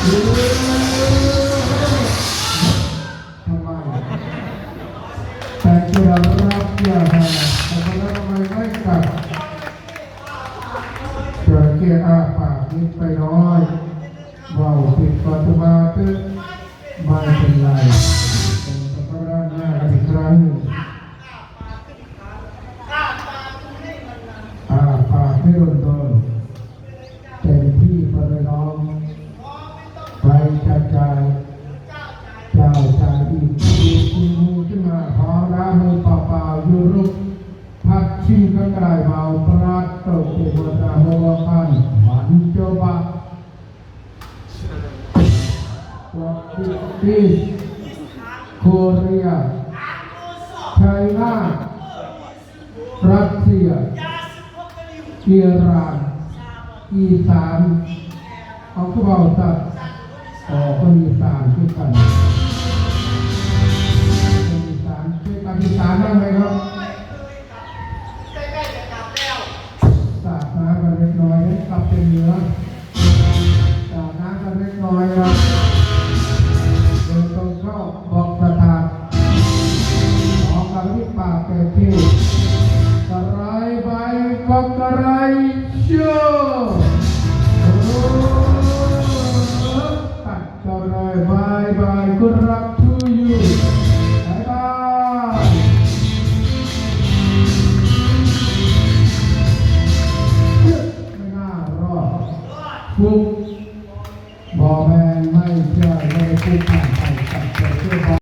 ທຳໄມ ແຕ່ເວລາຮັບເກີດມາ ແຕ່ເວລາໃໝ່ໄດ້ກັບ ຈະເກຍອ້າປາກນິດໄປໜ້ອຍ ເວົ້າຜິດກໍຕະມາເຕີ ບໍ່ເປັນໄລ. ເປັນສະພາບໜ້າກັນອີກຄັ້ງໜຶ່ງ ອ້າປາກໃຫ້ດົນໆ ເຕັມທີ່ບໍ່ໄດ້ລອງ ໄປຈັບຈ່າຍ ເຈົ້າຈ່າຍອີກ ຄືມືຂຶ້ນມາ ພ້ອມລະມືເປົ່າໆ ຢູ່ລຸກ ພັດຊິງກະກາຍເບົາ ປາດໂຕເກໂມດາໂມວະຄັນ ບັນໂຈບະ ປອກຕິກ ກຣີສ ໂຄເຣຍ ໄຊນາ ຣັດເຊຍ ອີຣານ ອີສານ ເຂົາຄືເວົ້າສັດ ເອີ ຄົນອີສານຄືກັນ ຄົນອີສານ ເຄີຍກັບອີສານນຳໄໝເນາະ? ສາດນ້ຳກັນເລັກນ້ອຍ ກັບເປັນເໜືອ ສາດນ້ຳກັນເລັກນ້ອຍເນາະ ເດີນຕົງເຂົ້າບອກສະຖານ ອອກກັບທີ່ປາກແຕກທີ່ ກະໄລໃບ ປັກກະໄລໂຊ